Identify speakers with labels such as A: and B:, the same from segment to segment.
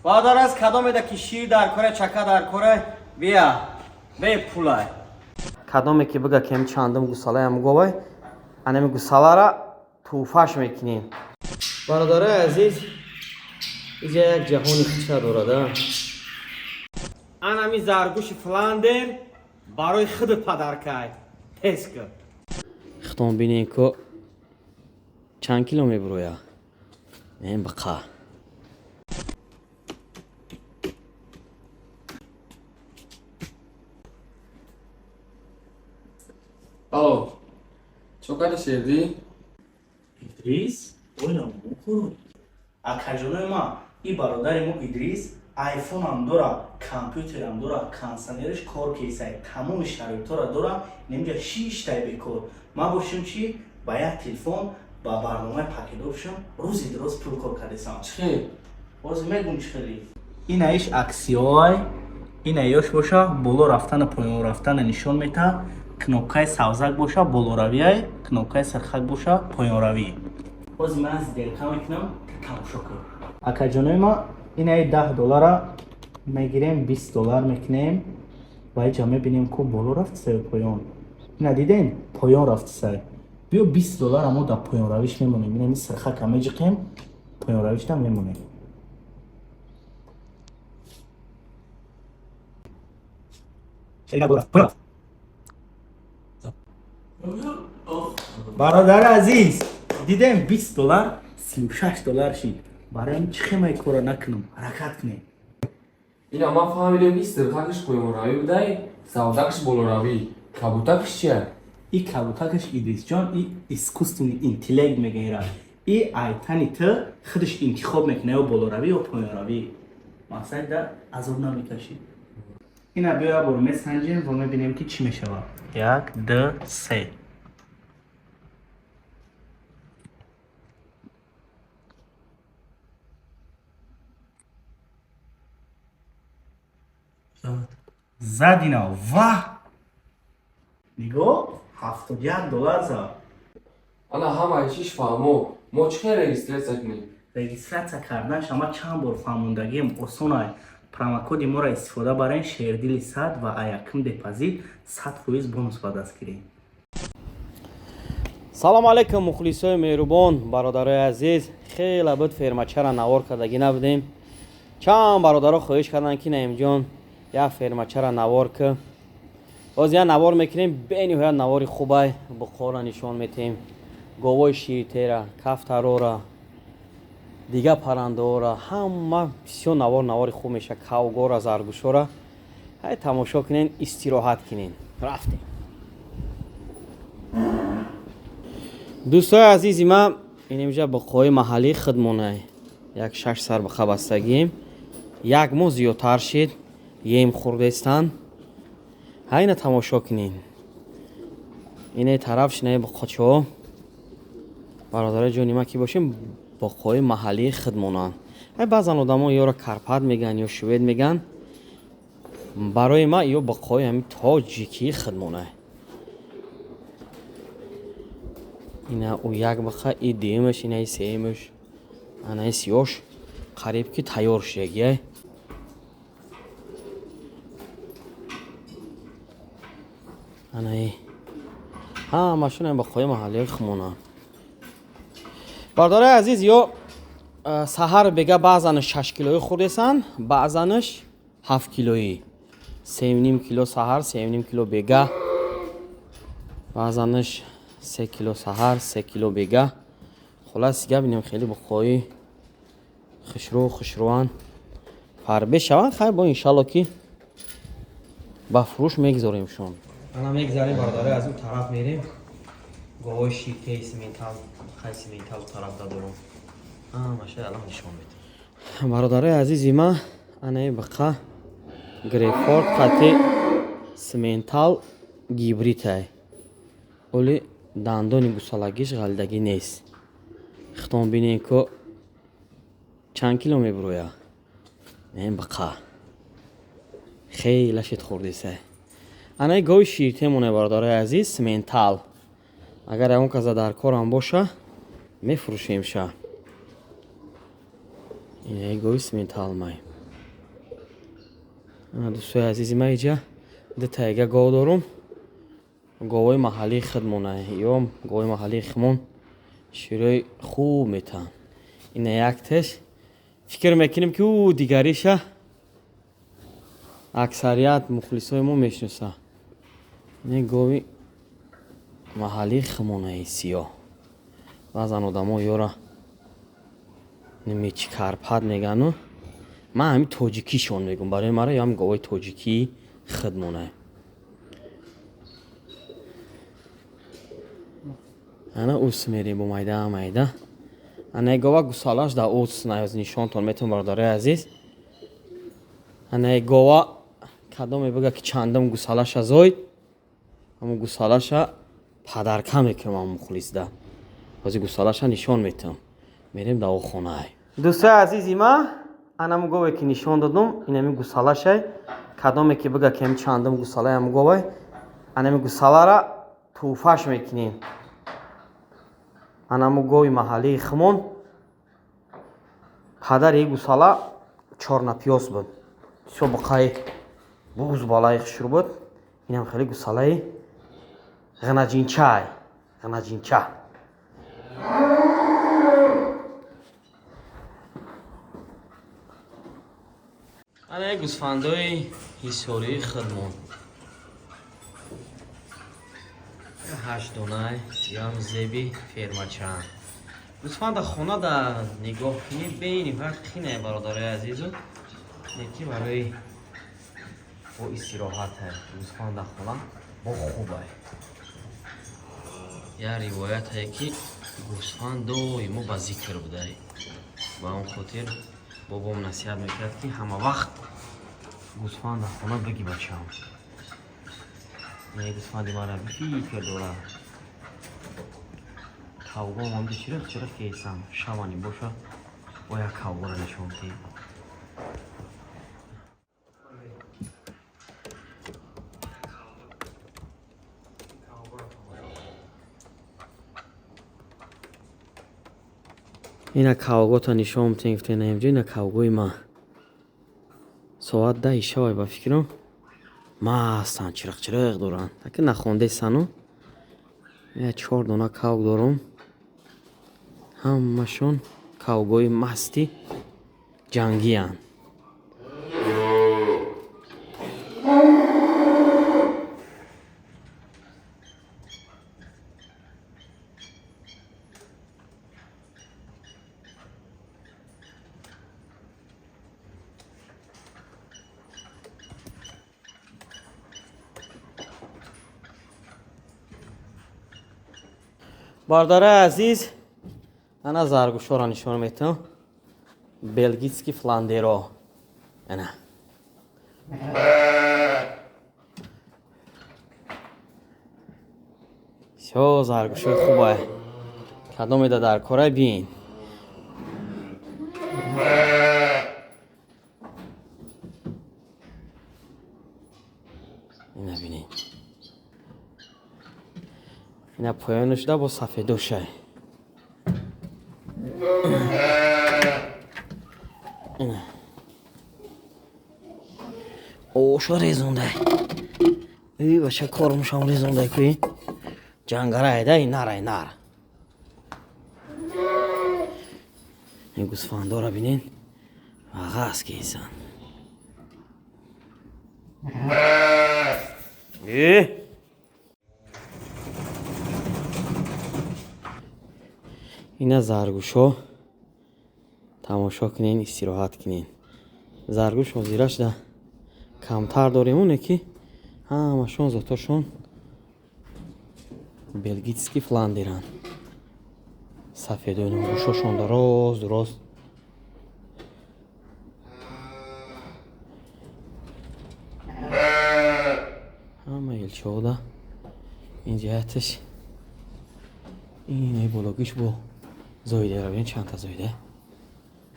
A: Бародар, аз кадомеда ки шир дар коре, чака дар коре, бия, бепулай. Кадоме ки бига, ки чандум гусалаям говай, анами гусалара тӯҳфаш мекунем. Бародарои азиз, иҷа як ҷаҳони хича дорада. Анами заргӯши фландер барои худ падаркай теска. Хитон бинен, ко чанд кило мебуроя. Ин биқа.
B: Алло, чо карди, Шердӣ?
C: Идрис, ойлам бухӯр. Акаҷонои ман, и бародари мо Идрис айфонам дора, компютерам дора, кондиционериш кор кесай, тамоми шароитҳоро дора, немҷа шиштай бекор. Ман бошим чи ба як телефон ба барномаи пакетопшн рӯзи дуроз пул кор кардесам.
B: Чӣ хел?
C: Ҳозир мегум чӣ хели. Ина иш аксиёй, ина ёш боша, боло рафтана, поён рафтана нишон метаҳад. Кнопкаи савзак боша болоравиай, кнопкаи сирхак боша поёнравӣ. Ҳозир ман сделка мекунам, тамошо кун. Акаҷонои ма, инаи 10 доллара мегирем, 20 доллар мекунем ва иҷа мебинем, ку боло рафтисай ё поён. Ина дидем, поён рафтисай. Биё, 20 доллара мо дар поёнравиш мемонем. Инами сирхака меҷиқем, поёнравишда мемонем. Поён рафт. Бародари азиз, дидем, 20 доллар 36 доллар шид. Барои ин чӣ хемаи кора накунам, ҳаракат кунем.
B: Ина ман фаҳмидем, ки сирхакаш поёнравӣ будай, савзакаш болоравӣ. Кабутакаш чия?
C: И кабутакаш, Идрисҷон, и искусственный интеллект мегӯяра. И айтани ту худаш интихоб мекуна, ё болоравӣ, ё поёнравӣ. Мақсад да азоб намекашӣ. Ина биё, як бор месанҷем ва мебинем, ки чӣ мешавад. Як, ду, се. Зад ина, ваҳ, нигоҳ, 71 доллар зад.
B: Ана ҳамаи чиш фаҳмо, мо чӣ хел регистрация кунем?
C: Регистрация кардан шама чанд бор фаҳмондагием, осонай. Промокоди моро истифода барен, шердили 100, ва аякум депозит 100% бонус ба даст гирем.
A: Салому алайкум, мухлисои меҳрубон, бародарои азиз. Хеле буд фермачара навор кардагӣ набудем. Чанд бародаро хоҳиш карданд, ки Наимҷон, як фермачара навор ки. Боз як навор мекунем, бениҳоят навори хубай. Буқора нишон метиҳем, говои ширтера, кафтарора, дигар паррандаора, ҳама бисёр навор, навори хуб меша. Кавгора, заргӯшора ҳай тамошо кунен, истироҳат кунен. Рафтем. Дӯстои азизи ман, инимҷа буқои маҳаллии худмонай, як шаш сар буқа бастагием, як моҳ зиёдтар шид, ем хӯрдестанд. Ҳайна тамошо кунен, ине тараф шинаи буқочаҳо. Бародарои ҷони ма, ки бошем, буқои маҳаллии худмонанд. Ҳай баъзан одамо ёро карпат мегӯянд ё швед мегӯянд. Барои ман ё буқои ҳами тоҷикии худмонай. Ина ӯ як буқа, и дуюмаш, инаи сеюмаш, анаи сиёш қариб ки тайёр шудагиай. Анаи ҳамашон буқои маҳаллиҳои худмонанд. Бародарои азиз, ё саҳар бега баъзанаш 6 килоӣ хӯрдесанд, баъзанаш 7 килоӣ, 3,5 кило саҳар, 3,5 кило бега, баъзанаш 3 кило саҳар, 3 кило бега. Хулас гап, инем хеле буқои хушрӯ хушрӯанд, фарбе шаванд. Хайр, бо иншалло ки ба фурӯш мегзоремшон. Ана мегзарем, бародарои, аз он тараф мерем, говои ширтеи симентал, хай симентал тараф дадорам, ҳамаша алам нишон медам. Бародарои азизи ман, анаи буқа грейпфорд қати симентал гибритай. Оли дандони гусалагиш ғалидагӣ нест. Хитон бинен, ко чанд кило мебуроя. Ин буқа хеле шид хӯрдесай. Анаи гови ширтемоне, бародарои азиз, симентал. Агар ягон каза дар корам боша, мефурӯшемша. Инаи гови симентал май. Дӯстои азизи ман, иҷа дутаега гов дорум. Говои маҳаллии худмона. Ё говои маҳаллии худмон широи хуб метаҳанд. Ина яктеш. Фикр мекунем, ки ӯ дигариша аксарият мухлисои мо мешиносанд. Ин гови маҳаллии худмонаи сиёҳ. Баъзан одамо ёра мечи карпат мегану, ман ҳамин тоҷикишон мегӯм. Барои мара ям говои тоҷикии худмонае. Ана ус мерем бо майда майда. Ана гова гусалаш да ус нишонтон метавон, бародарои азиз. Ана гова кадоме бага, ки чандум гусалаша зоид, ҳамун гусалаша падарка мекунам ҳамун мухлисда. Ҳозир гусалаша нишон метавам. Мерем дар охонае. Дӯстои азизи ма, анаму гове ки нишон додум, инами гусалашай. Кадоме ки бага, ки ҳами чандум гусалаи ҳамун говай, анами гусалара тӯҳфаш мекунем. Анаму гови маҳаллии хумон, падари гусала чорнапиёз буд. Бисёр буқаи буз балаи хушрӯ буд. Инам хеле гусалаи ғинаҷинчай, ғинаҷинча. Ана гӯсфандои ҳисории худмон. 8 донай, ям зеби фермачаанд. Гӯсфанда хона да нигоҳ кунӣ, бениҳоят қинае, бародарои азизу, неки барои бо истироҳате гӯсфанда хона бо хубай. Як ривоятае, ки гӯсфанд доимо ба зикр будай. Ба он хотир бобом насиҳат мекард, ки ҳама вақт гӯсфанд дар хона биги, бачаам. Не, гӯсфанди мара фикр дорад. Кавгом ҳамҷо чириқ чириқ кесам. Шавани боша, бо як кавгора нишон диҳем. Ина кавгота нишон метем, гуфтем наимҷо ина кавгои ма. Соат 10 шавай, ба фикрам. Мастанд, чириқ чириқ доранд. Таки нахондесану. Я 4 дона кавг дорум. Ҳамашон кавгои масти ҷангиянд. Бародарои азиз, ана заргӯшҳоро нишон метавам. Белгитски фландеро. Ана. Всё заргӯшҳои хубае. Кадомеда дар корай биин. Ина бинед. Ина поён шуда бо сафедошай. Ина. Оша резондай. Эй, бача, кормушам резондай куи. Ҷангарай да, нарай нар. Ин гӯсфандора бинед. Ағаз кесан. Э! Ина заргӯшҳо тамошо кунен, истироҳат кунен. Заргӯш ҳозираш да камтар дорем, оне ки ҳамашон зотошон белгитски фландеранд. Сафедои гӯшошон дароз дуроз. Ҳама елчода ин ҷиҳаташ ин бологиш бо зоида бибин, чанд та зоида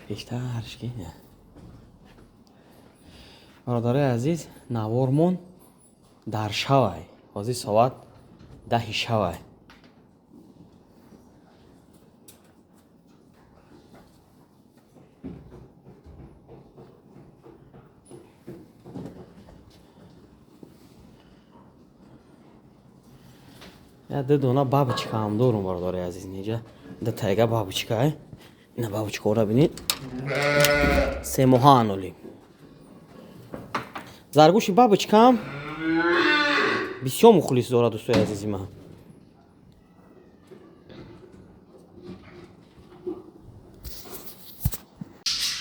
A: бештарш ки. Бародарои азиз, навормон дар шавай. Ҳозир соат 10 шавай. Я ду дона бабочка ҳам дорум, бародари азиз. Неҷа ду тайга бабочка. Ина бабочкаҳоро бинед. 3 моҳа аноли. Заргӯши бабочкаам бисёр мухлис дорад, дӯстои азизи ман.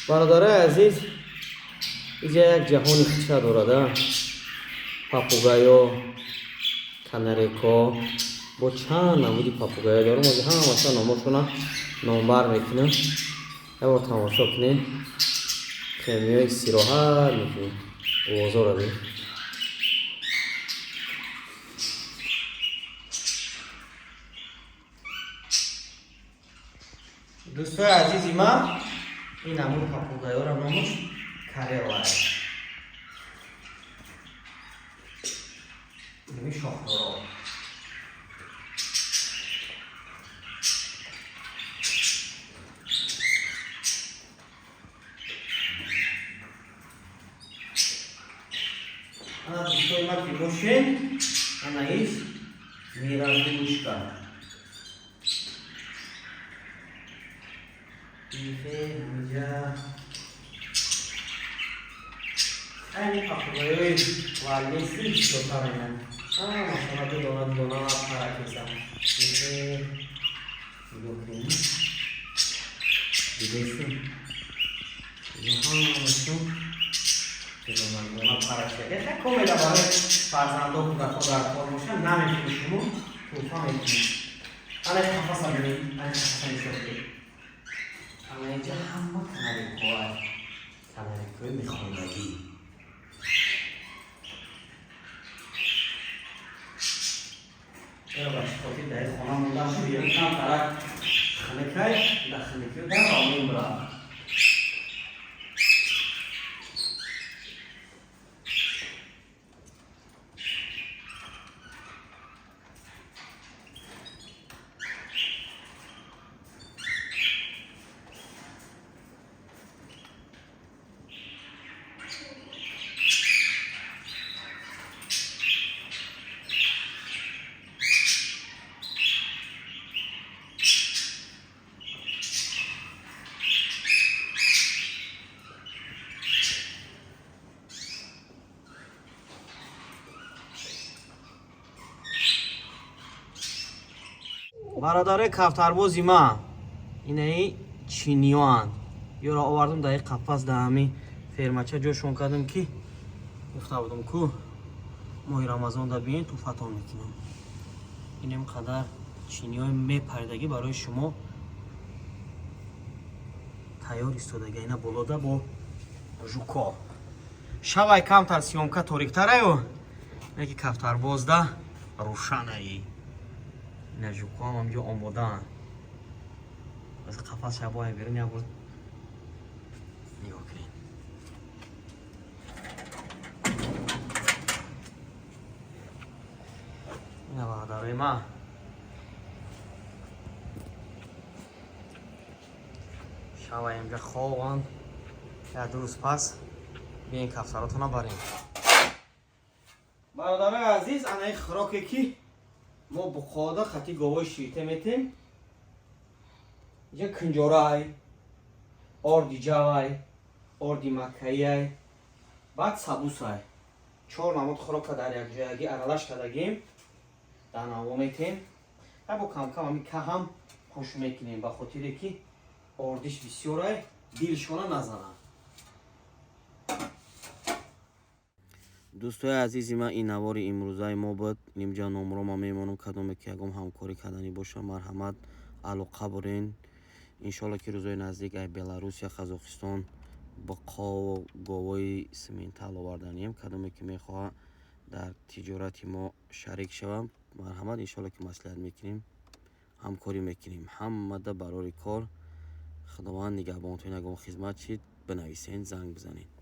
A: Бародарои азиз, иҷа як ҷаҳони хича дорад, а папугайо, канареко, бо чанд намуди папугайо дорам. Ҳозир ҳамаша номошона номбар мекунам, як бор тамошо кунед. Хемиёи истироҳат мекунем, овозоро бин. Дӯстои азизи ман, ин намуд папугайёро номаш карела, ими шохдоро. Ана, дӯстои ман, ки бошед, ана ис миразлучка. Инҷа айни папугайёи валлеси бисёртар меянд. Масала, ду дона, ду дона паракеса. Нигоҳ кунед, дидесим, ҳамашон ду дона, ду дона паракеса. Яха комеда барои фарзандо, кӯдакҳо дар кор боша, намефурӯшиму тӯҳфа мекунем. Ана қафаса бинед, ана қафаса нишон бидед. Ана инҷа ҳама канарикҳоа, канарикҳои мехондагӣ. Чаро ба чӣ хотир дар хона монда шуд? Берун камтарак хунукай, дар хунукиё дар мембурад. Бародарои кафтарбози ма, инаи чиниёанд. Ёро овардум, дар қафас, дар ҳами фермача ҷошон кардам, ки гуфта будам ку моҳи Рамазон да биен, туҳфатон мекунам. Инем қадар чиниёи мепаридагӣ барои шумо тайёр истодаги. Ина болода бо жуко. Шавай камтар съёмка ториктараю, яки кафтарбозда рӯшанаи. Ина жукоам ҳамҷо омодаанд. Аз қафас шабоя берун як бор нигоҳ кунед. Ина, бародарои ман, шава инҷа хованд. Як ду рӯз пас биен, кафтаротона барем. Бародарои азиз, анаи хӯроке ки мо буқода хати говои ширте метем, инҷа кунҷорай, орди ҷавай, орди маккаиай, баъд сабусай. Чор намуд хӯрока дар якҷоягӣ аралаш кардагим, дар наво метем. Бо камкам ҳами каҳам қуш мекунем, ба хотире ки ордиш бисёрай, дилшона назанад. Дӯстои азизи ман, ин навори имрӯзаи мо буд. Нимҷа номро ман мемонам. Кадоме ки ягон ҳамкорӣ карданӣ боша, марҳамат, алоқа бурен. Иншоалло ки рӯзои наздик ай Беларусия, Қазоқистон буқову говои симентал оварданием. Кадоме ки мехоҳад дар тиҷорати мо шарик шавам, марҳамат, иншоалло ки маслиҳат мекунем, ҳамкорӣ мекунем. Ҳамада барори кор, Худованд нигаҳбонтон. Ягон хизмат чид, бинависен, занг бизанед.